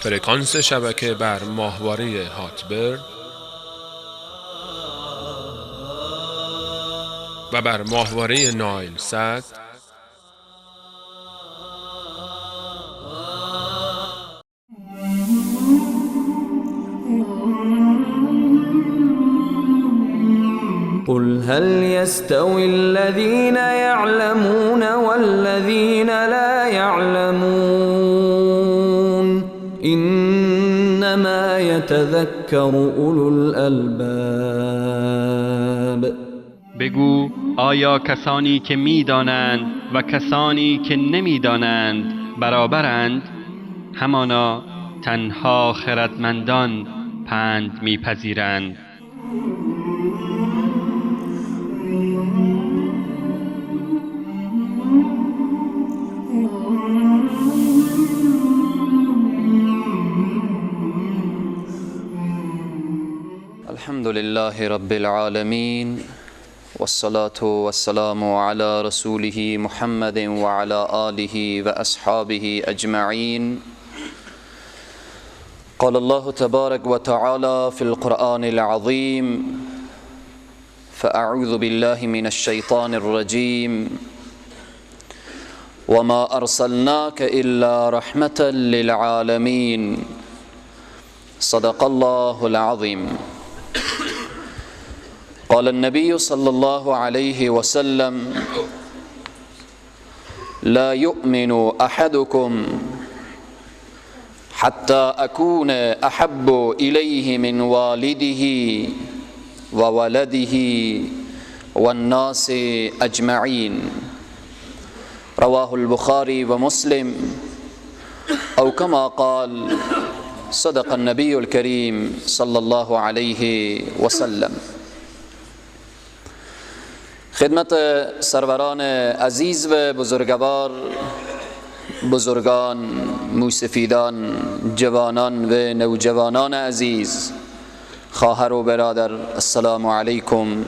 فرکانس شبکه بر ماهواره هاتبرد و بر ماهواره نایل سات قل هل يستوي الذين يعلمون والذين لا يعلمون إنما يتذكر أولو الألباب. بگو آیا کسانی که میدانند و کسانی که نمیدانند برابرند؟ همانا تنها خردمندان پند میپذیرند. الحمد لله رب العالمين والصلاة والسلام على رسوله محمد وعلى آله وأصحابه أجمعين. قال الله تبارك وتعالى في القرآن العظيم: فأعوذ بالله من الشيطان الرجيم، وما أرسلناك إلا رحمة للعالمين. صدق الله العظيم. قال النبي صلى الله عليه وسلم: لا يؤمن أحدكم حتى أكون أحب إليه من والده وولده والناس أجمعين. رواه البخاري ومسلم، أو كما قال صدق النبي الكريم صلى الله عليه وسلم. خدمت سروران عزیز و بزرگوار، بزرگان، موسفیدان، جوانان و نوجوانان عزیز، خواهر و برادر، السلام علیکم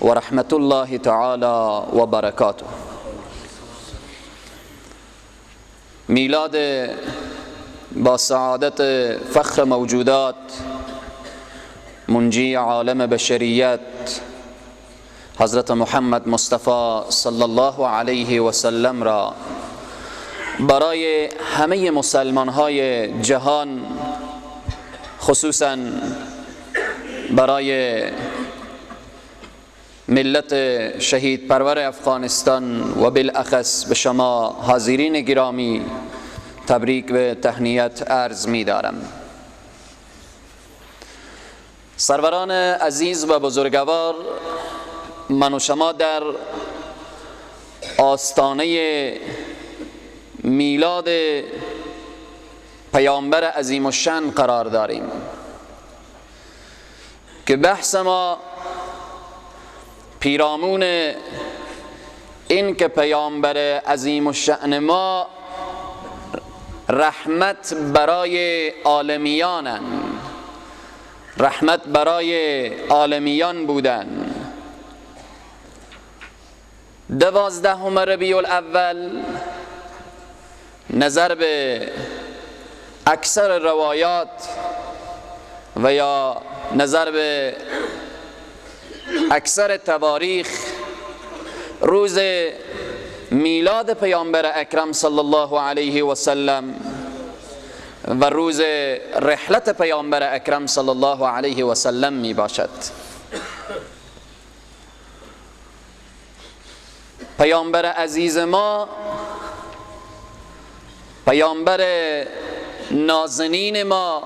و رحمت الله تعالی و برکاته. میلاد با سعادت فخر موجودات، منجی عالم بشریت، حضرت محمد مصطفی صلی الله علیه و سلم را برای همه مسلمان های جهان، خصوصا برای ملت شهید پرور افغانستان و بالاخص به شما حاضرین گرامی تبریک و تهنیت عرض می دارم. سروران عزیز و بزرگوار، من و شما در آستانه میلاد پیامبر عظیم الشأن قرار داریم که بحث ما پیرامون این که پیامبر عظیم الشأن ما رحمت برای عالمیانند، رحمت برای عالمیان بودن. 12 ربیع الاول نظر به اکثر روایات و یا نظر به اکثر تواریخ روز میلاد پیامبر اکرم صلی الله علیه و سلم و روز رحلت پیامبر اکرم صلی الله علیه و سلم می باشد. پیامبر عزیز ما، پیامبر نازنین ما،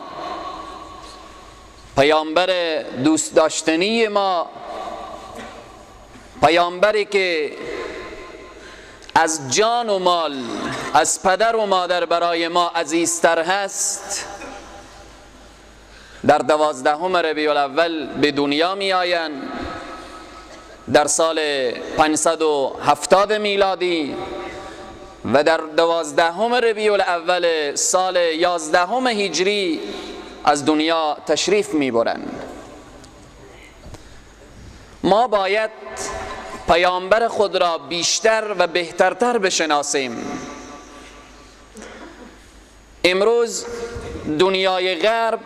پیامبر دوست داشتنی ما، پیامبری که از جان و مال، از پدر و مادر برای ما عزیزتر هست، در 12 ربیع الاول به دنیا می آیند، در سال 570 میلادی و در 12 ربیع الاول سال 11 هجری از دنیا تشریف میبرند. ما باید پیامبر خود را بیشتر و بهترتر بشناسیم. امروز دنیای غرب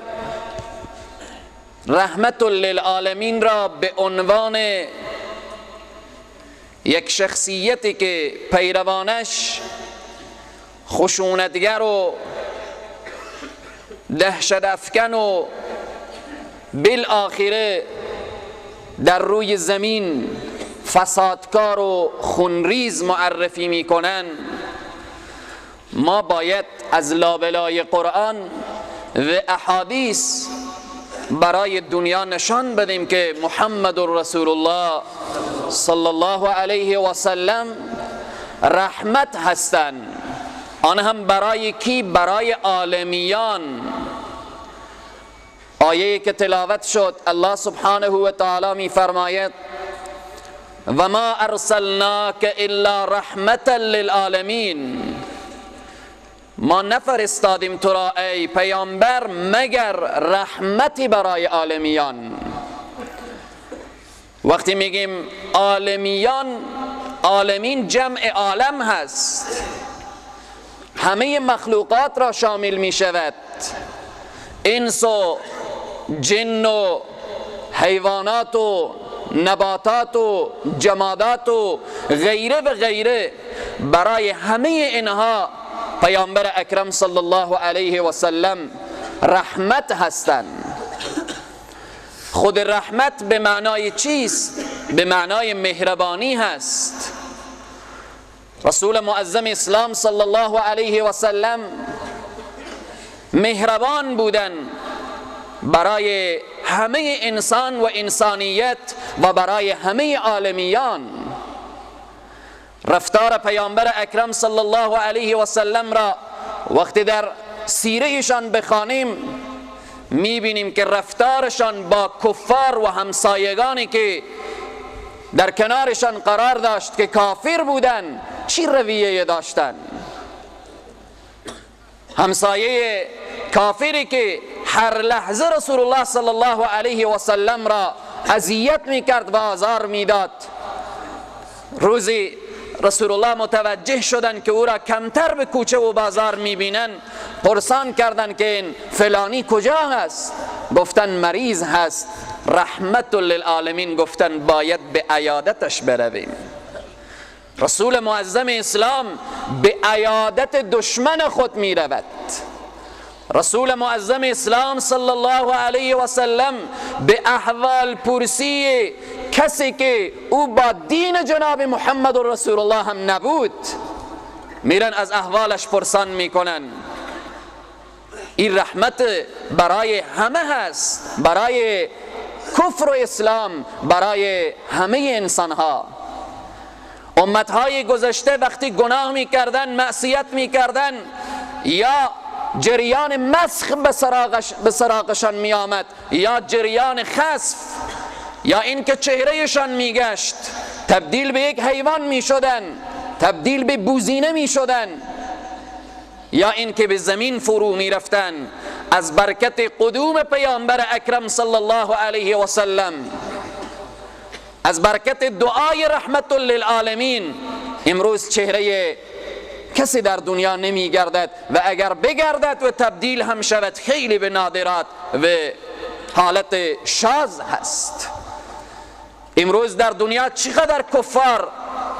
رحمت للعالمین را به عنوان یک شخصیتی که پیروانش خشونتگر و دهشت افکن و بالآخره در روی زمین فسادکار و خونریز معرفی میکنن، ما باید از لابلای قرآن و احادیث برای دنیا نشان بدیم که محمد رسول الله صلی الله علیه و سلم رحمت هستند. آن هم برای کی؟ برای عالمیان. آیه که تلاوت شد، الله سبحانه و تعالی می فرماید و ما ارسلناک الا رحمتا للعالمین. ما نفرستادیم تو را ای پیامبر مگر رحمتی برای عالمیان. وقتی میگیم عالمیان، عالمین جمع عالم هست، همه مخلوقات را شامل می شود، انس و جن و حیوانات و نباتات و جمادات و غیره و غیره. برای همه اینها پیامبر اکرم صلی الله علیه و سلم رحمت هستند. خود رحمت به معنای چیست؟ به معنای مهربانی هست. رسول معظم اسلام صلی الله علیه و سلم مهربان بودن برای همه انسان و انسانیت و برای همه عالمیان. رفتار پیامبر اکرم صلی الله علیه و سلم را وقتی در سیرهشان بخوانیم میبینیم که رفتارشان با کفار و همسایگانی که در کنارشان قرار داشت که کافر بودن چی رویه داشتن. همسایه کافری که هر لحظه رسول الله صلی الله علیه و سلم را اذیت میکرد و آزار میداد، روزی رسول الله متوجه شدند که او را کمتر به کوچه و بازار میبینن، پرسان کردند که این فلانی کجا هست؟ گفتن مریض هست. رحمت للعالمین گفتن باید به عیادتش برویم. رسول معظم اسلام به عیادت دشمن خود میرود. رسول معظم اسلام صلی الله علیه و سلم به احوال پرسی کسی که او با دین جناب محمد رسول الله هم نبود میرن از احوالش پرسان میکنن. این رحمت برای همه هست، برای کفر و اسلام، برای همه انسان ها. امتهای گذشته وقتی گناه میکردن، معصیت میکردن، یا جریان مسخ به سراغشان می آمد، یا جریان خسف، یا اینکه چهرهشان میگشت، تبدیل به یک حیوان میشدن، تبدیل به بوزینه میشدن، یا اینکه به زمین فرو میرفتن. از برکت قدوم پیامبر اکرم صلی الله علیه و سلم، از برکت دعای رحمت للعالمین، امروز چهره کسی در دنیا نمی گردد و اگر بگردد و تبدیل هم شود خیلی به نادرات و حالت شاذ هست. امروز در دنیا چقدر کفار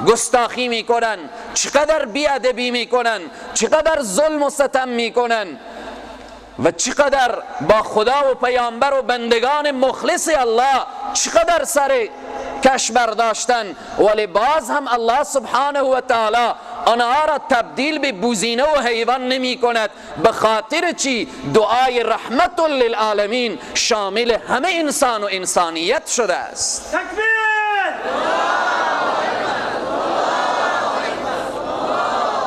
گستاخی میکنن، چقدر بیادبی میکنن، چقدر ظلم و ستم میکنن و چقدر با خدا و پیامبر و بندگان مخلص الله چقدر سر کش برداشتن، ولی باز هم الله سبحانه و تعالی آنها را تبدیل به بوزینه و حیوان نمی کند. به خاطر چی؟ دعای رحمت للعالمین شامل همه انسان و انسانیت شده است. تکبیر!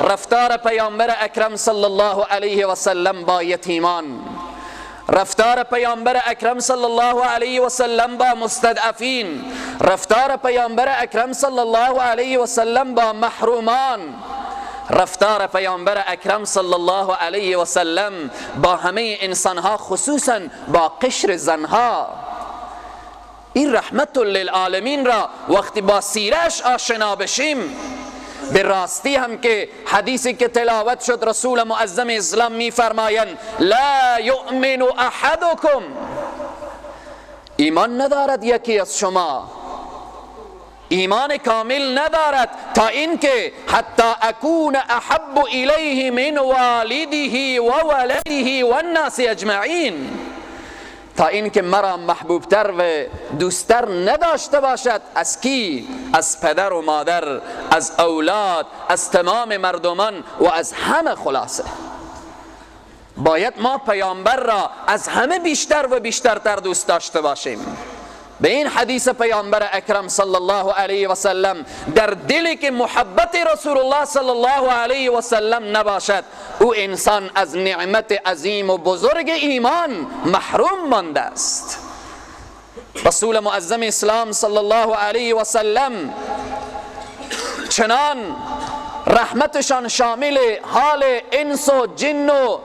رفتار پیامبر اکرم صلی الله علیه و سلم با یتیمان، رفتار پیامبر اکرم صلی الله علیه و سلم با مستضعفین، رفتار پیامبر اکرم صلی الله علیه و سلم با محرومان، رفتار پیامبر اکرم صلی الله علیه و سلم با همه انسانها، خصوصا با قشر زنها. این رحمت للعالمین را وقتی با سیرش آشنا بشیم به راستی هم که حدیثی که تلاوت شد، رسول معظم اسلام میفرمایند لا یؤمن احدکم، ایمان ندارد یکی از شما، ایمان کامل ندارد تا اینکه حتی اکون احب الیه من والده و ولده و الناس اجمعین، تا اینکه مرا محبوبتر و دوستتر نداشته باشد از کی؟ از پدر و مادر، از اولاد، از تمام مردمان و از همه. خلاصه باید ما پیامبر را از همه بیشتر و بیشترتر دوست داشته باشیم. به این حدیث پیامبر اکرم صلی الله علیه و سلم در دلی که محبت رسول الله صلی الله علیه و سلم نباشد، او انسان از نعمت عظیم و بزرگ ایمان محروم مانده است. رسول معظم اسلام صلی الله علیه و سلم چنان رحمتشان شامل حال انس و جن و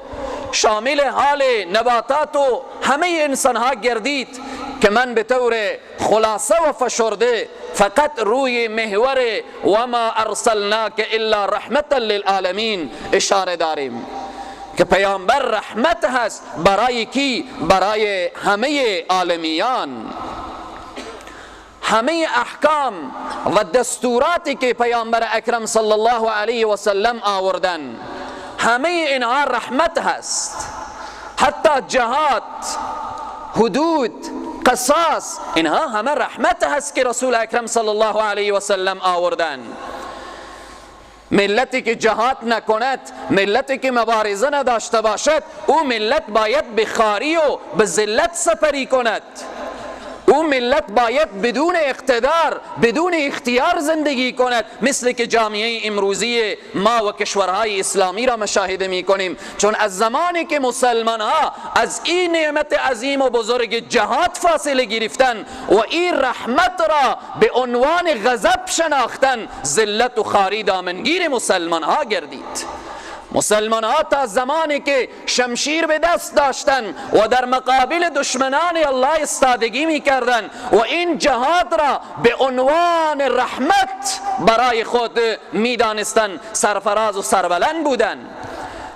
شامل حال نباتات و همه انسانها گردید که من به طور خلاصه و فشرده فقط روی محور و ما ارسلناک الا رحمتا للعالمین اشاره داریم که پیامبر رحمت هست برای کی؟ برای همه عالمیان. همه احکام و دستوراتی که پیامبر اکرم صلی الله علیه و سلم آوردن، همه اینها رحمت هست. حتی جهاد، حدود، قصاص، اینها همه رحمت هست که رسول اکرم صلی الله علیه و سلم آوردن. ملتی که جهاد نکند، ملتی که مبارزه نداشته باشد، او ملت باید به خواری و به ذلت سپری کند. او ملت باید بدون اقتدار، بدون اختیار زندگی کند، مثل که جامعه امروزی ما و کشورهای اسلامی را مشاهده می کنیم. چون از زمانی که مسلمان ها از این نعمت عظیم و بزرگ جهاد فاصله گرفتن و این رحمت را به عنوان غضب شناختن، ذلت و خواری دامنگیر مسلمان ها گردید. مسلمان ها تا زمانی که شمشیر به دست داشتن و در مقابل دشمنان الله استادگی می کردن و این جهاد را به عنوان رحمت برای خود می دانستن، سرفراز و سربلند بودن.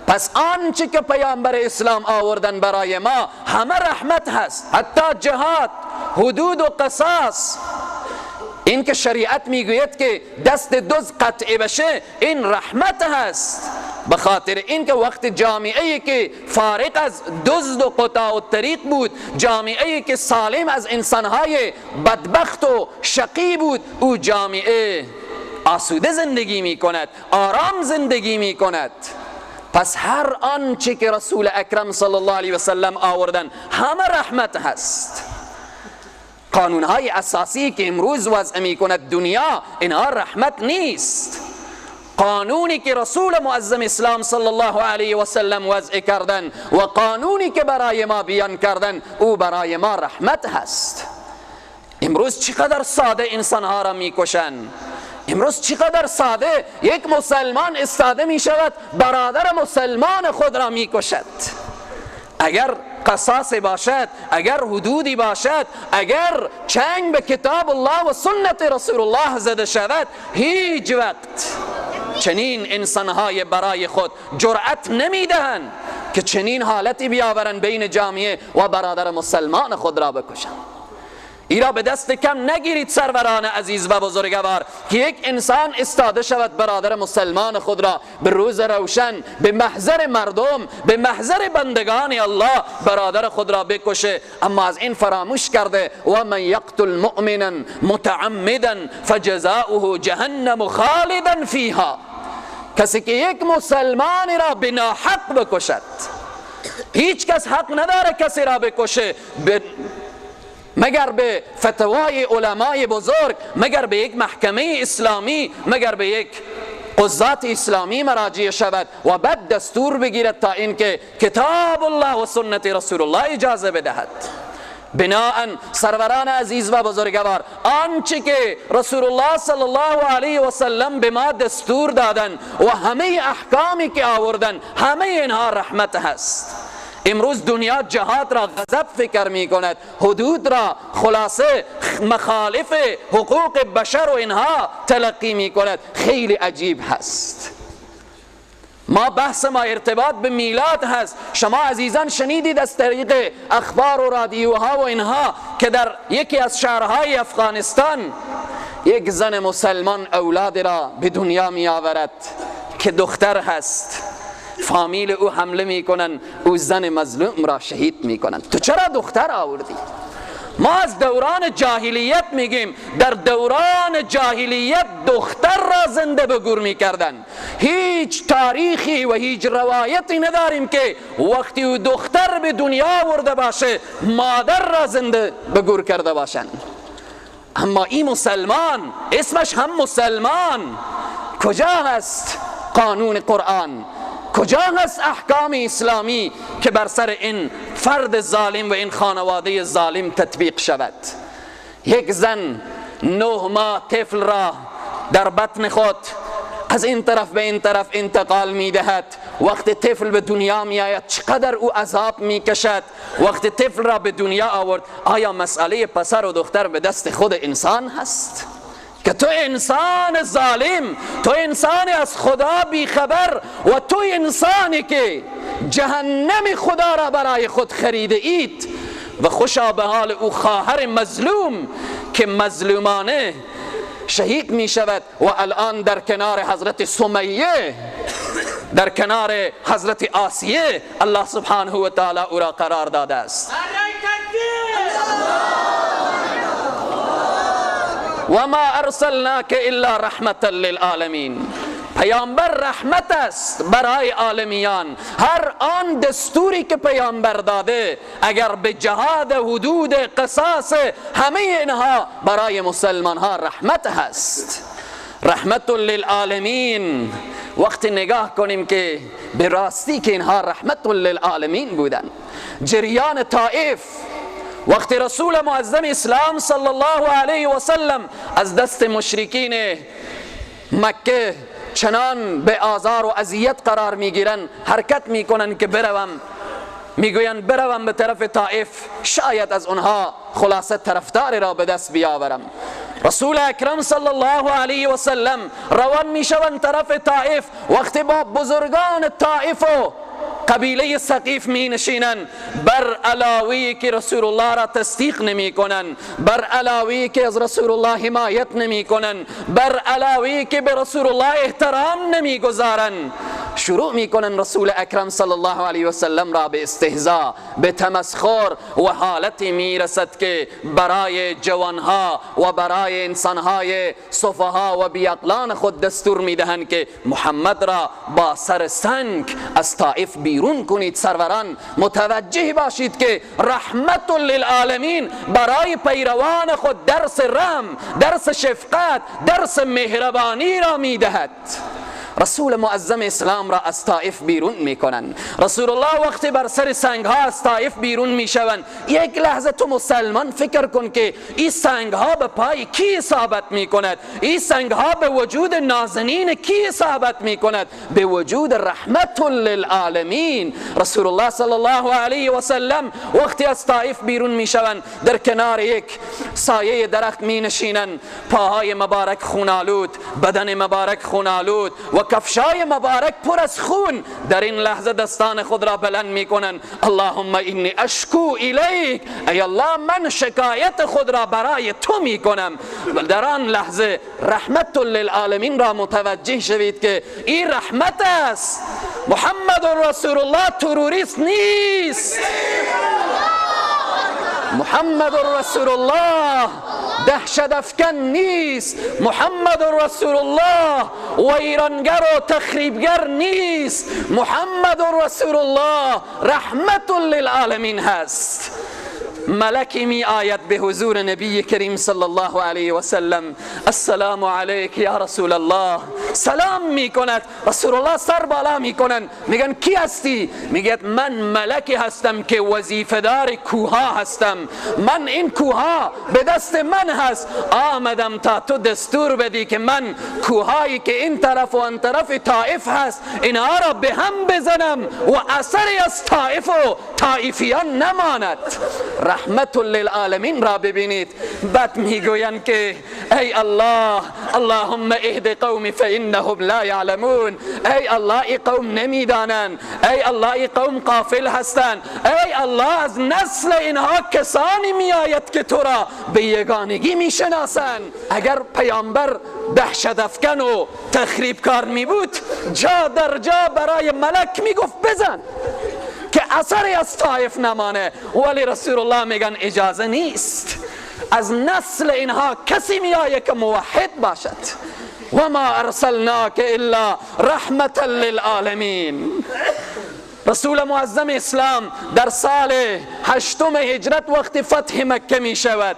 پس آنچه که پیامبر اسلام آوردن برای ما همه رحمت هست، حتی جهاد، حدود و قصاص. این که شریعت میگوید که دست دزد قطع بشه، این رحمت هست، به خاطر اینکه وقت جامعه که فارغ از دزد و قطاع الطریق بود، جامعه که سالم از انسانهای بدبخت و شقی بود، او جامعه آسوده زندگی میکند، آرام زندگی میکند. پس هر آنچه که رسول اکرم صلی الله علیه و سلم آوردن همه رحمت هست. قانونهای اساسی که امروز وضع میکند دنیا، اینها رحمت نیست. قانونی که رسول معظم اسلام صلی الله علیه و سلم وضع کردن و قانونی که برای ما بیان کردن، او برای ما رحمت هست. امروز چقدر ساده انسانها را میکشن، امروز چقدر ساده یک مسلمان استاده میشود برادر مسلمان خود را میکشد. اگر قصاص باشد، اگر حدودی باشد، اگر چنگ به کتاب الله و سنت رسول الله زده شود، هیچ وقت چنین انسانهای برای خود جرأت نمیدهند که چنین حالتی بیاورند بین جامعه و برادر مسلمان خود را بکشند. ایرا به دست کم نگیرید سروران عزیز و بزرگوار که یک انسان استاده شود برادر مسلمان خود را به روز روشن، به محضر مردم، به محضر بندگان الله برادر خود را بکشه، اما از این فراموش کرده و من یقتل مؤمنا متعمدا فجزاؤه جهنم خالدا فیها. کسی که یک مسلمان را به ناحق بکشد، هیچ کس حق نداره کسی را بکشه مگر به فتوای علمای بزرگ، مگر به یک محکمه اسلامی، مگر به یک قضات اسلامی مراجع شود و بعد دستور بگیرد تا اینکه کتاب الله و سنت رسول الله اجازه بدهد. بناءً سروران عزیز و بزرگوار، آنچه که رسول الله صلی الله علیه و سلم به ما دستور دادن و همه احکامی که آوردن، همه اینها رحمت هست. امروز دنیا جهاد را غضب فکر می کند، حدود را خلاصه مخالف حقوق بشر و اینها تلقی می کند. خیلی عجیب هست. ما بحث ما ارتباط به میلاد هست. شما عزیزان شنیدید از طریق اخبار و رادیوها و اینها که در یکی از شهرهای افغانستان یک زن مسلمان اولاد را به دنیا می آورد که دختر هست. فامیل او حمله میکنن، او زن مظلوم را شهید میکنن. تو چرا دختر آوردی؟ ما از دوران جاهلیت میگیم، در دوران جاهلیت دختر را زنده به گور میکردن. هیچ تاریخی و هیچ روایتی نداریم که وقتی او دختر به دنیا آورده باشه مادر را زنده به گور کرده باشن. اما این مسلمان، اسمش هم مسلمان، کجا هست قانون قرآن؟ کجا هست احکام اسلامی که بر سر این فرد ظالم و این خانواده ظالم تطبیق شود؟ یک زن 9 ماه طفل را در بطن خود از این طرف به این طرف انتقال میدهد. وقت طفل به دنیا می آید چقدر او عذاب می کشد. وقت طفل را به دنیا آورد، آیا مسئله پسر و دختر به دست خود انسان هست؟ که تو انسان ظالم، تو انسان از خدا بیخبر و تو انسانی که جهنم خدا را برای خود خریده اید. و خوشا به حال او خواهر مظلوم که مظلومانه شهید می شود و الان در کنار حضرت سمیه، در کنار حضرت آسیه الله سبحانه و تعالی او را قرار داده است. و ما ارسلناک الا رحمتا للعالمین. پیامبر رحمت است برای عالمیان. هر آن دستوری که پیامبر داده، اگر به جهاد، حدود، قصاص، همه اینها برای مسلمان ها رحمت هست. رحمت للعالمین. وقتی نگاه کنیم که به راستی که اینها رحمت للعالمین بودن. جریان طائف، وقتی رسول معظم اسلام صلی الله علیه و سلم از دست مشرکین مکه چنان به آزار و اذیت قرار میگیرن، حرکت میکنن که بروم، میگوین بروم به طرف طائف، شاید از اونها خلاصه طرفدار را به دست بیاورم. رسول اکرم صلی الله علیه و سلم روان میشوند طرف طائف. وقتی با بزرگان طائف و قبیله ثقیف می نشینن، بر علاوه که رسول الله را تصدیق نمی کنن، بر علاوه که از رسول الله حمایت نمی کنن، بر علاوه که به رسول الله احترام نمی گذارن، شروع می کنن رسول اکرم صلی الله علیه و سلم را به استهزا، به تمسخر و حالتی می رسد که برای جوانها و برای انسانهای صفها و بیعقلان خود دستور می دهند که محمد را با سر سنگ از طائف بیرون کنید. سروران متوجه باشید که رحمت للعالمین برای پیروان خود درس رحم، درس شفقت، درس مهربانی را می دهد. رسول معظم اسلام را از طائف بیرون میکنن. رسول الله وقتی بر سر سنگ ها از طائف بیرون میشوند، یک لحظه تو مسلمان فکر کن که این سنگ ها به پای کی اصابت میکند، این سنگ ها به وجود نازنین کی اصابت میکند؟ به وجود رحمت للعالمین. رسول الله صلی الله علیه و سلم وقتی از طائف بیرون میشوند، در کنار یک سایه درخت مینشینند، پاهای مبارک خونالود، بدن مبارک خونالود و کفشای مبارک پر از خون. در این لحظه دستان خود را بلند میکنن، اللهم انی اشکو الیک، ای الله من شکایت خود را برای تو میکنم. در آن لحظه رحمت للعالمین را متوجه شوید که این رحمت است. محمد رسول الله تروریست نیست. محمد رسول الله دهشت افکن نیست. محمد رسول الله ویرانگر و تخریبگر نیست. محمد رسول الله رحمت للعالمین هست. ملکی می آید به حضور نبی کریم صلی الله علیه و سلم، السلام علیک یا رسول الله، سلام می کند. رسول الله سر بالا می کنند، میگن کی هستی؟ میگه من ملکی هستم که وظیفه دار کوها هستم، من این کوها به دست من هست، آمدم تا تو دستور بدی که من کوهایی که این طرف و آن طرف طائف هست اینها را به هم بزنم و اثری از طائف و طائفیان نماند. رحمت للعالمین را ببینید. بعد میگویند که ای الله، اللهم اهد قومی فانهم لا یعلمون، ای الله ای قوم نمیدانند، ای الله ای قوم قافل هستند، ای الله از نسل اینها کسانی میآید که تو را به یگانگی میشناسند. اگر پیامبر دهشت افکن و تخریبکار می بود، جا در جا برای ملک میگفت بزن که اثری از طائف نمانه، ولی رسول الله میگن اجازه نیست، از نسل اینها کسی میآید که موحد باشد. و ما ارسلناک الا رحمة للعالمین. رسول معظم اسلام در سال 8 هجرت وقت فتح مکه می شود،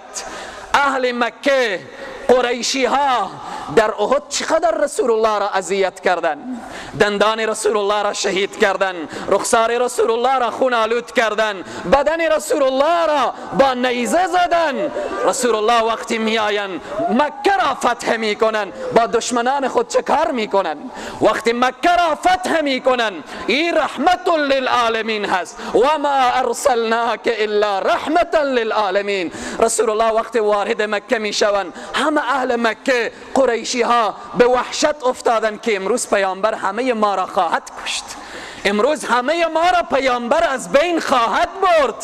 اهل مکه قریشی ها در احد چقدر رسول الله را اذیت کردن، دندان رسول الله را شهید کردن، رخسار رسول الله را خون آلود کردن، بدن رسول الله را با نیزه زدن. رسول الله وقتی میآیند مکه را فتح میکنن، با دشمنان خود چه کار میکنن؟ وقتی مکه را فتح میکنن، این رحمت للعالمین هست. و ما ارسلناک الا رحمت للعالمین. رسول الله وقتی وارد مکه میشوند، همه اهل مکه قریشی ها به وحشت افتادن که امروز پیامبر همه ما را خواهد کشت، امروز همه ما را پیامبر از بین خواهد برد،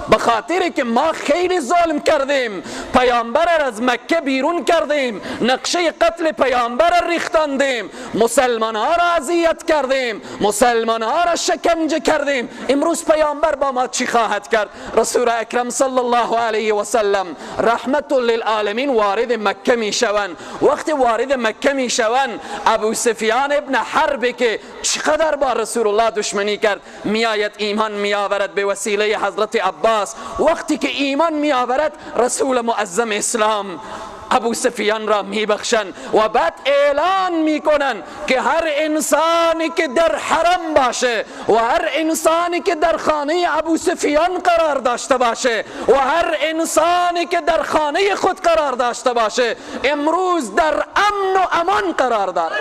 به خاطر که ما خیلی ظلم کردیم، پیامبر را از مکه بیرون کردیم، نقشه قتل پیامبر را ریختاندیم، مسلمان ها را اذیت کردیم، مسلمان ها را شکنجه کردیم، امروز پیامبر با ما چی خواهد کرد؟ رسول اکرم صلی الله علیه و سلم رحمت للعالمین وارد مکه می شوند. وقتی وارد مکه می شوند، ابو سفیان ابن حرب که چقدر با رسول الله دشمنی کرد، میآید ایمان میآورد به وسیله حضرت عباس. وقتی که ایمان میآورد، رسول معظم اسلام ابو سفیان را میبخشند و بعد اعلان میکنن که هر انسانی که در حرم باشه و هر انسانی که در خانه ابو سفیان قرار داشته باشه و هر انسانی که در خانه خود قرار داشته باشه، امروز در امن و امان قرار داره.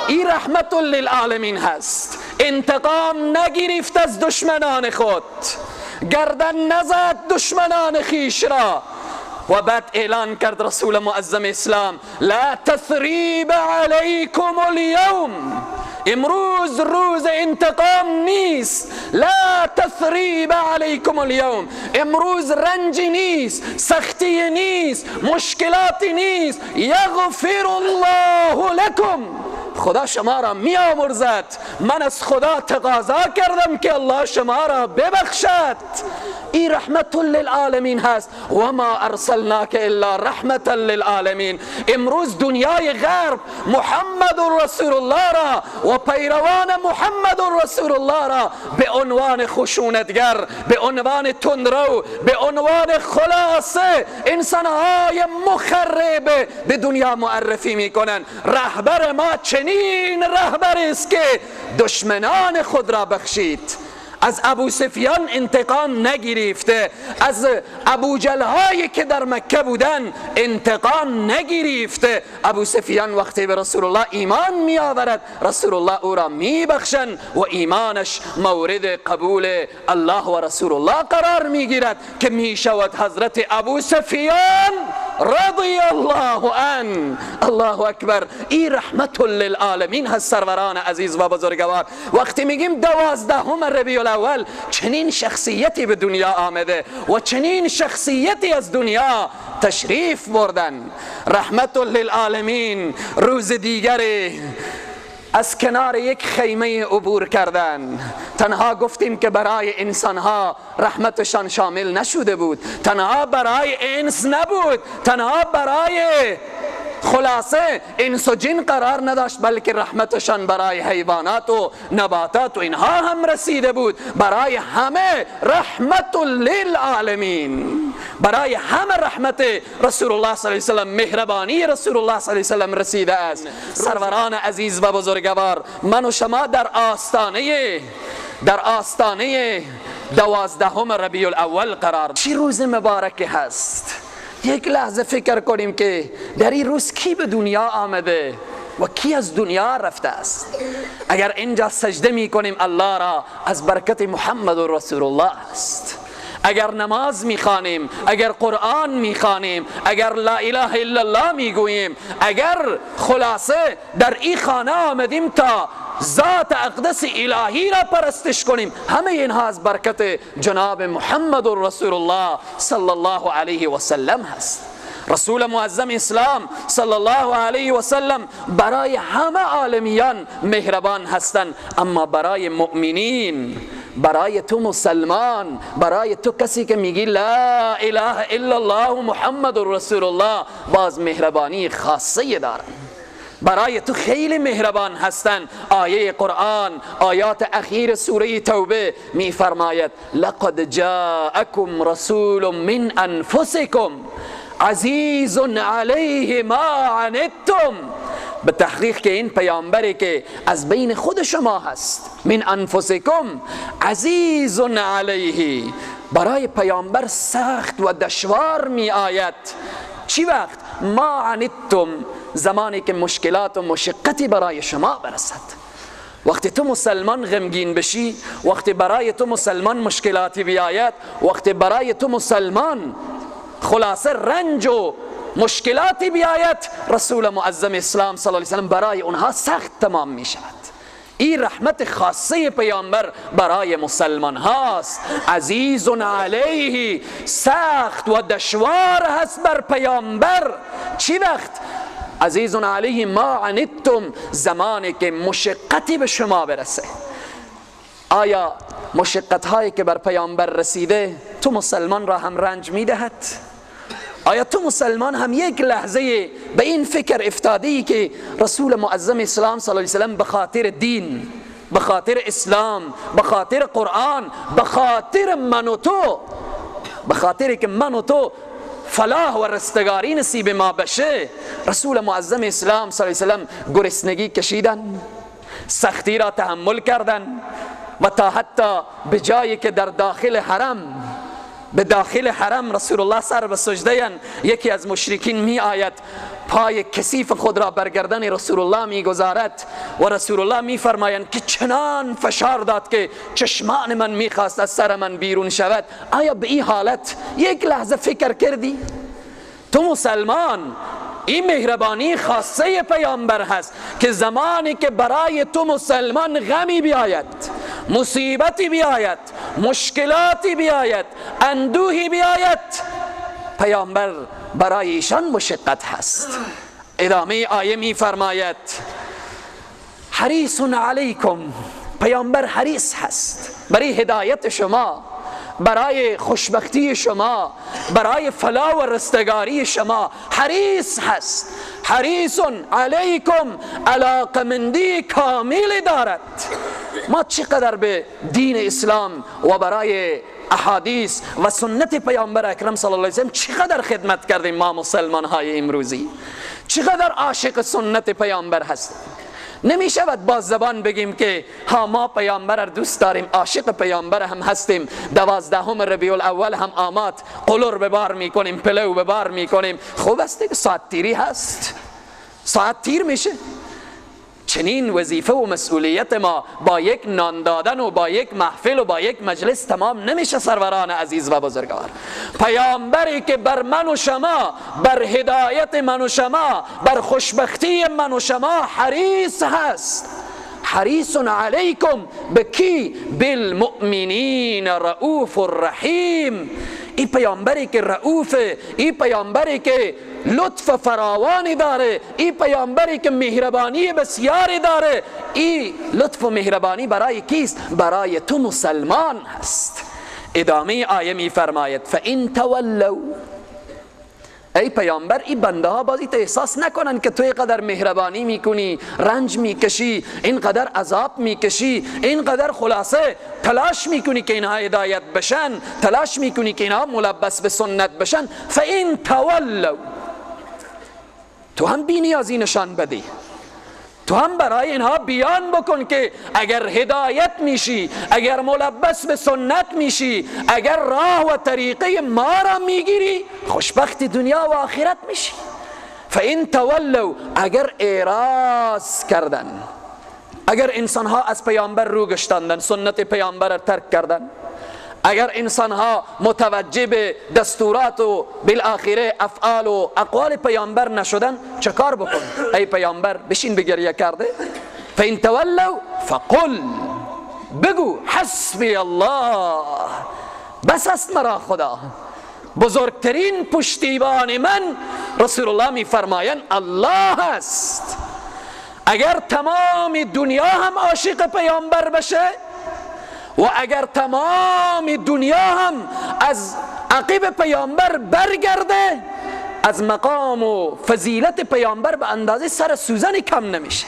این رحمت للعالمین هست. انتقام نگرفت از دشمنان خود، گردن نزد دشمنان خیش را، و بعد اعلان کرد رسول معظم اسلام لا تثریب علیکم اليوم، امروز روز انتقام نیست، لا تثریب علیکم اليوم، امروز رنج نیست، سختی نیست، مشکلات نیست، یغفر الله لکم، خدا شما را می آمرزد. من از خدا تقاضا کردم که الله شما را ببخشد. این رحمت للعالمین هست. و ما ارسلناک الا رحمت للعالمین. امروز دنیای غرب محمد رسول الله را و پیروان محمد رسول الله را به عنوان خشونتگر، به عنوان تندرو، به عنوان خلاصه انسانهای مخرب به دنیا معرفی میکنن. رهبر ما چنین رهبر است که دشمنان خود را بخشید، از ابو سفیان انتقام نگرفته، از ابو جهل‌هایی که در مکه بودن انتقام نگرفته. ابو سفیان وقتی به رسول الله ایمان می آورد، رسول الله او را می بخشند و ایمانش مورد قبول الله و رسول الله قرار می گیرد که می شود حضرت ابو سفیان رضی الله عنه. الله اکبر. این رحمت للعالمین هست سروران عزیز و بزرگوار. وقتی میگیم 12 ربیع الاول، چنین شخصیتی به دنیا آمده و چنین شخصیتی از دنیا تشریف بردن. رحمت للعالمین. روز دیگری از کنار یک خیمه عبور کردن. تنها گفتیم که برای انسانها رحمتشان شامل نشده بود، تنها برای انس نبود، تنها برای خلاصه انس و جن قرار نداشت، بلکه رحمتشان برای حیوانات و نباتات و اینها هم رسیده بود. برای همه رحمت للعالمین، برای همه رحمت رسول الله صلی الله علیه وسلم، مهربانی رسول الله صلی الله علیه وسلم رسیده است. سروران عزیز و بزرگوار، من و شما در آستانه 12 ربیع الاول قرار. چی روز مبارکی هست. یک لحظه فکر کنیم که در این روز کی به دنیا آمده و کی از دنیا رفته است. اگر اینجا سجده می کنیم الله را، از برکت محمد رسول الله است. اگر نماز میخوانیم، اگر قرآن میخوانیم، اگر لا اله الا الله میگوییم، اگر خلاصه در این خانه آمدیم تا ذات اقدس الهی را پرستش کنیم، همه اینها از برکت جناب محمد رسول الله صلی الله علیه و سلم هست. رسول معظم اسلام صلی الله علیه و سلم برای همه عالمیان مهربان هستند، اما برای مؤمنین، برای تو مسلمان، برای تو کسی که میگی لا اله الا الله محمد رسول الله، باز مهربانی خاصه دارن. برای تو خیلی مهربان هستند. آیه قرآن، آیات اخیر سوره توبه میفرماید لقد جاءکم رسول من انفسکم عزیز علیه ما عنتم. به تحقیق که این پیامبری که از بین خود شما هست، من انفسکم عزیز علیه، برای پیامبر سخت و دشوار می آید. چی وقت؟ ما عنتم، زمانی که مشکلات و مشقتی برای شما برسد. وقتی تو مسلمان غمگین بشی، وقتی برای تو مسلمان مشکلاتی بیاید، وقتی برای تو مسلمان خلاصه رنج و مشکلاتی بیاید، رسول معظم اسلام صلی الله علیه وسلم برای اونها سخت تمام می شود. این رحمت خاصه پیامبر برای مسلمان هاست. عزیز علیه، سخت و دشوار هست بر پیامبر. چی وقت؟ عزیز علیه ما عنتم، زمانی که مشقتی به شما برسه. آیا مشقت هایی که بر پیامبر رسیده تو مسلمان را هم رنج میدهد؟ آیا تو مسلمان هم یک لحظه به این فکر افتادی که رسول معظم اسلام صلی الله علیه وسلم به خاطر دین، به خاطر اسلام، به خاطر قرآن، به خاطر من و تو، به خاطر که من و تو فلاح و رستگاری نصیب ما بشه، رسول معظم اسلام صلی الله علیه وسلم گرسنگی کشیدن، سختی را تحمل کردن و تا حتی به جایی که در داخل حرم، به داخل حرم رسول الله سر به سجده، یکی از مشرکین می آید پای کثیف خود را بر گردن رسول الله می گذارد و رسول الله می فرمایند که چنان فشار داد که چشمان من می خواست از سر من بیرون شود. آیا به این حالت یک لحظه فکر کردی؟ تو مسلمان، این مهربانی خاصه پیامبر هست که زمانی که برای تو مسلمان غمی بیاید، مصیبتی بیاید، مشکلاتی بیاید، اندوهی بیاید، پیامبر برای ایشان مشقت هست. ادامه آیه می فرماید حریص علیکم، پیامبر حریص هست برای هدایت شما، برای خوشبختی شما، برای فلاح و رستگاری شما حریص هست. حریص علیکم، علاقمندی کامل دارد. ما چقدر به دین اسلام و برای احادیث و سنت پیامبر اکرم صلی الله علیه وسلم چقدر خدمت کردیم. ما مسلمان های امروزی چقدر عاشق سنت پیامبر هستیم. نمی شود با زبان بگیم که ها ما پیامبر دوست داریم، عاشق پیامبر هم هستیم، 12 ربیع الاول هم آمد قلور ببار میکنیم، پلو ببار میکنیم. خوب است که ساعت تیری هست، ساعت تیر میشه. چنین وظیفه و مسئولیت ما با یک نان دادن و با یک محفل و با یک مجلس تمام نمیشه. سروران عزیز و بزرگوار، پیامبری که بر من و شما، بر هدایت من و شما، بر خوشبختی من و شما حریص هست. حریص علیکم، به کی؟ بالمؤمنین رؤوف الرحیم. این پیامبری که رؤوفه، این پیامبری که لطف فراوانی داره، این پیامبری که مهربانی بسیاری داره، این لطف و مهربانی برای کیست؟ برای تو مسلمان هست. ادامه آیه می فرماید فإن تولوا، ای پیامبر، این بنده ها بازی احساس نکنن که تو اینقدر مهربانی میکنی، رنج میکشی، اینقدر عذاب میکشی، اینقدر خلاصه تلاش میکنی که اینها هدایت بشن، تلاش میکنی که اینها ملبس به سنت بشن. فان تولوا، تو هم بی نیازی نشان بدی، تو هم برای اینها بیان بکن که اگر هدایت میشی، اگر ملبس به سنت میشی، اگر راه و طریقه ما را میگیری، خوشبخت دنیا و آخرت میشی. فإن تولوا، اگر اعراض کردن، اگر انسانها از پیامبر رو گشتاندن، سنت پیامبر را ترک کردن، اگر انسانها متوجه به دستورات و بالآخره افعال و اقوال پیامبر نشدن، چه کار بکن؟ ای پیامبر بشین بگریه کرده. فإن تولوا فقل، بگو حسبی الله، بس است مرا خدا، بزرگترین پشتیبان من رسول الله میفرمایند الله است. اگر تمام دنیا هم عاشق پیامبر بشه و اگر تمام دنیا هم از عقب پیامبر برگرده، از مقام و فضیلت پیامبر به اندازه سر سوزن کم نمیشه.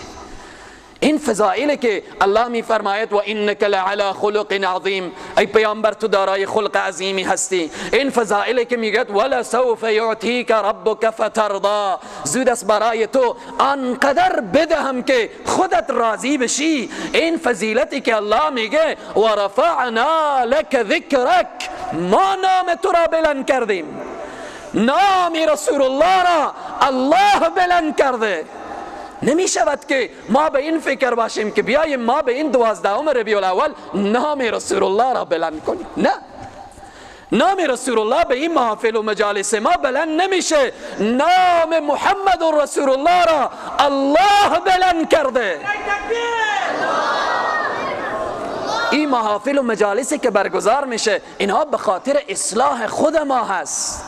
این فضائلی که الله میفرماید و انک لعلی خلق عظیم، ای پیامبر تو دارای خلق عظیمی هستی. این فضائلی که میگه ولسوف یعطیک ربک فترضا، زود است برای تو آنقدر بدهم که خودت راضی بشی. این فضیلتی که الله میگه و رفعنا لک ذکرک، ما نام تو را بلند کردیم، نام رسول الله را الله بلند کرده. نمی شود که ما به این فکر باشیم که بیایم ما به این 12 ربیع الاول نام رسول الله را بلند کنیم. نه، نام رسول الله به این محافل و مجالس ما بلند نمیشه. نام محمد رسول الله را الله بلند کرده. این محافل و مجالسی که برگزار میشه، اینها به خاطر اصلاح خود ما هست،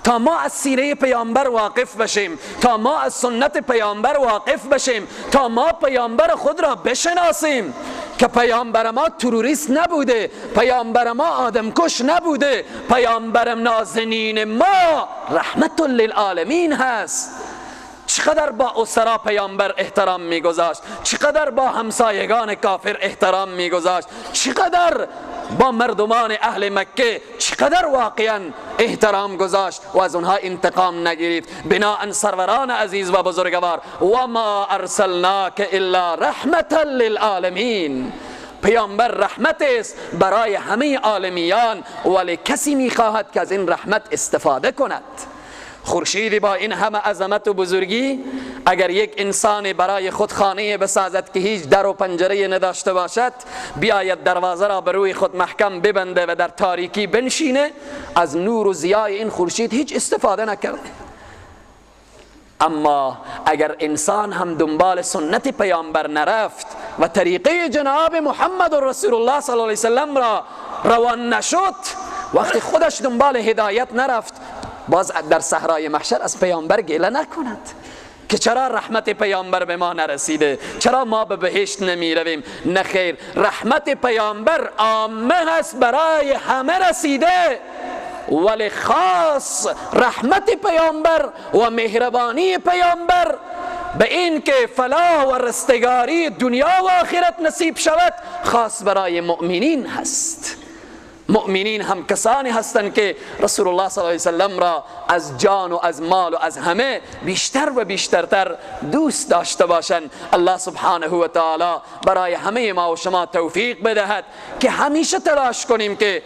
تا ما از سیره پیامبر واقف بشیم، تا ما از سنت پیامبر واقف بشیم، تا ما پیامبر خود را بشناسیم که پیامبر ما تروریست نبوده، پیامبر ما آدمکش نبوده، پیامبر نازنین ما رحمت للعالمین هست. چقدر با اسرا پیامبر احترام میگذاشت، چقدر با همسایگان کافر احترام میگذاشت، چقدر با مردمان اهل مکه چقدر واقعا احترام گذاشت و از اونها انتقام نگرفت. بناء سروران عزیز و بزرگوار، و ما ارسلناک الا رحمتا للعالمین، پیامبر رحمت است برای همه عالمیان، ولی کسی میخواهد که از این رحمت استفاده کند. خورشید با این همه عظمت و بزرگی، اگر یک انسان برای خود خانه بسازد که هیچ در و پنجره نداشته باشد، بیاید دروازه را به روی خود محکم ببنده و در تاریکی بنشینه، از نور و ضیای این خورشید هیچ استفاده نکرده. اما اگر انسان هم دنبال سنت پیامبر نرفت و طریقه جناب محمد رسول الله صلی الله علیه وسلم را روان نشد، وقتی خودش دنبال هدایت نرفت، باز در صحرای محشر از پیامبر گله نکند که چرا رحمت پیامبر به ما نرسیده، چرا ما به بهشت نمی رویم. نه خیر، رحمت پیامبر عامه هست، برای همه رسیده، ولی خاص رحمت پیامبر و مهربانی پیامبر به این که فلاح و رستگاری دنیا و آخرت نصیب شود، خاص برای مؤمنین هست. مؤمنین هم کسانی هستند که رسول الله صلی الله علیه وسلم را از جان و از مال و از همه بیشتر و بیشترتر دوست داشته باشند. الله سبحانه و تعالی برای همه ما و شما توفیق بدهد که همیشه تلاش کنیم که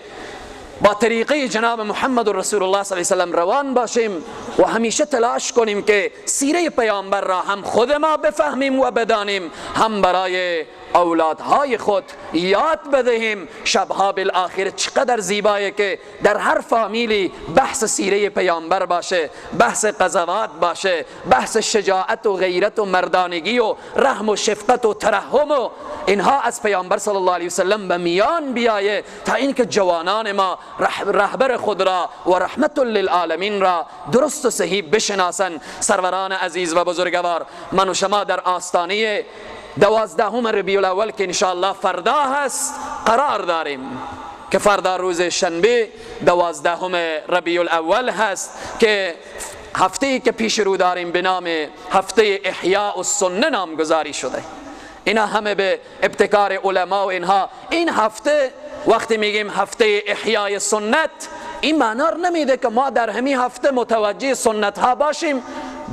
با طریقه جناب محمد رسول الله صلی الله علیه وسلم روان باشیم و همیشه تلاش کنیم که سیره پیامبر را هم خود ما بفهمیم و بدانیم، هم برای اولادهای خود یاد بدهیم. شبها بالآخر چقدر زیبایه که در هر فامیلی بحث سیره پیامبر باشه، بحث قضاوات باشه، بحث شجاعت و غیرت و مردانگی و رحم و شفقت و ترحم و اینها از پیامبر صلی الله علیه وسلم به میان بیایه، تا اینکه جوانان ما رهبر خود را و رحمت للعالمین را درست و صحیح بشناسند. سروران عزیز و بزرگوار، من و شما در آستانه 12 ربیع الاول که انشاءالله فردا هست قرار داریم که فردا روز شنبه 12 ربیع الاول هست که هفته که پیش رو داریم به نام هفته احیاء السنه نامگذاری شده. اینا همه به ابتکار علما و اینها. این هفته وقتی میگیم هفته احیای سنت، این معنا رو نمیده که ما در همین هفته متوجه سنت ها باشیم،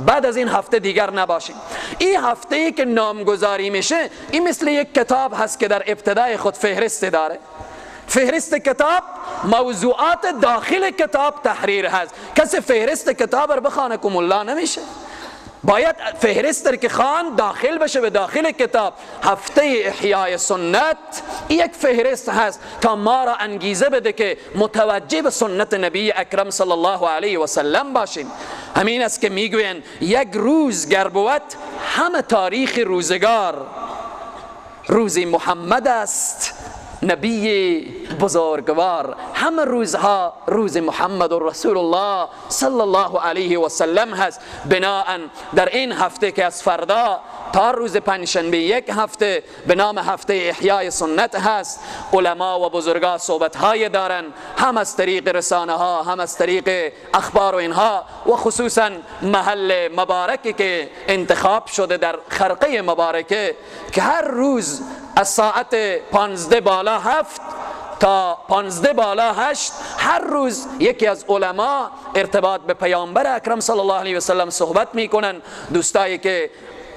بعد از این هفته دیگر نباشیم. این هفته ای که نامگذاری میشه، این مثل یک کتاب هست که در ابتدای خود فهرست داره. فهرست کتاب موضوعات داخل کتاب تحریر هست. کسی فهرست کتاب رو بخوانه که ملا نمیشه، باید فهرست که خان داخل بشه به داخل کتاب. هفته احیای سنت یک فهرست هست تا ما را انگیزه بده که متوجه به سنت نبی اکرم صلی الله علیه و سلم باشیم. همین است که میگوین یک روز گر بود همه تاریخ روزگار، روزی محمد است نبی بزرگوار. همه روزها روز محمد رسول الله صلی الله علیه و سلم هست. بناءً در این هفته که از فردا تا روز پنجشنبه یک هفته به نام هفته احیای سنت هست، علما و بزرگا صحبت های دارن، هم از طریق رسانه ها، هم از طریق اخبار و اینها، و خصوصا محل مبارکی که انتخاب شده در خرقه مبارکه که هر روز از ساعت 7:45 تا 7:45 هر روز یکی از علما ارتباط به پیامبر اکرم صلی الله علیه و سلم صحبت میکنن. دوستایی که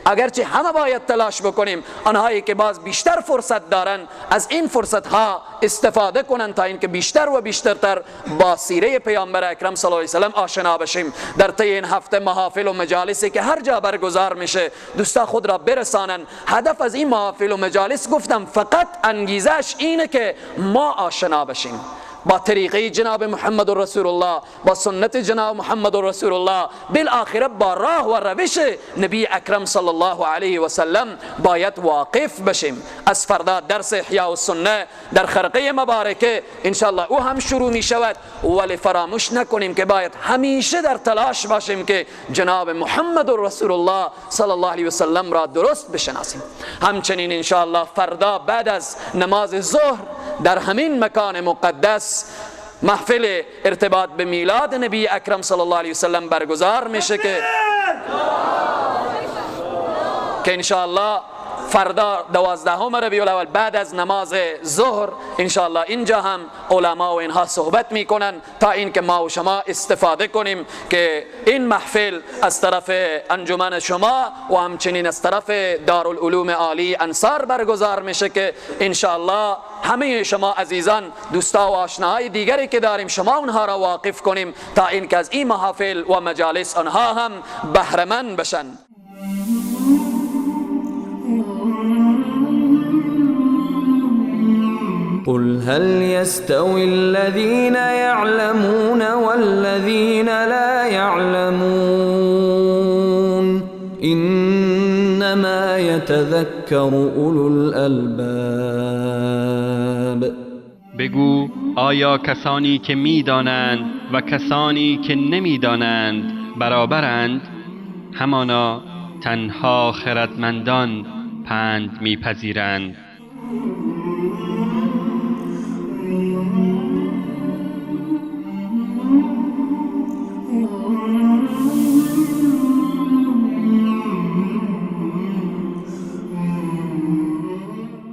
اگرچه همه باید تلاش بکنیم، آنهایی که باز بیشتر فرصت دارن از این فرصت ها استفاده کنن تا اینکه بیشتر و بیشترتر با سیره پیامبر اکرم صلی الله علیه و سلم آشنا بشیم. در طی این هفته محافل و مجالسی که هر جا برگزار میشه، دوستا خود را برسانن. هدف از این محافل و مجالس گفتم فقط انگیزش اینه که ما آشنا بشیم با طریقه جناب محمد رسول الله، با سنت جناب محمد رسول الله، بالآخره با راه و روش نبی اکرم صلی الله علیه و سلم باید واقف بشیم. از فردا درس احیاء السنه در خرقه مبارکه انشاءالله او هم شروع می شود، ولی فراموش نکنیم که باید همیشه در تلاش باشیم که جناب محمد رسول الله صلی الله علیه و سلم را درست بشناسیم. همچنین انشاءالله فردا بعد از نماز ظهر در همین مکان مقدس محفل ارتباط به میلاد نبی اکرم صلی الله علیه و سلم برگزار میشه که انشاءالله فردا 12 ربیع الاول بعد از نماز ظهر انشاءالله اینجا هم علما و اینها صحبت میکنن تا اینکه ما و شما استفاده کنیم که این محفل از طرف انجمن شما و همچنین از طرف دارالعلوم عالی انصار برگزار میشه که انشاءالله همه شما عزیزان، دوستا و آشناهای دیگری که داریم، شما اونها را واقف کنیم تا اینکه از این محافل و مجالس آنها هم بهره‌مند بشن. قل هل يستوي الذين يعلمون والذين لا يعلمون إنما يتذكر أولو الألباب. بگو آیا کسانی که میدانند و کسانی که نمیدانند برابرند؟ همانا تنها خردمندان پند میپذیرند. Mm-hmm.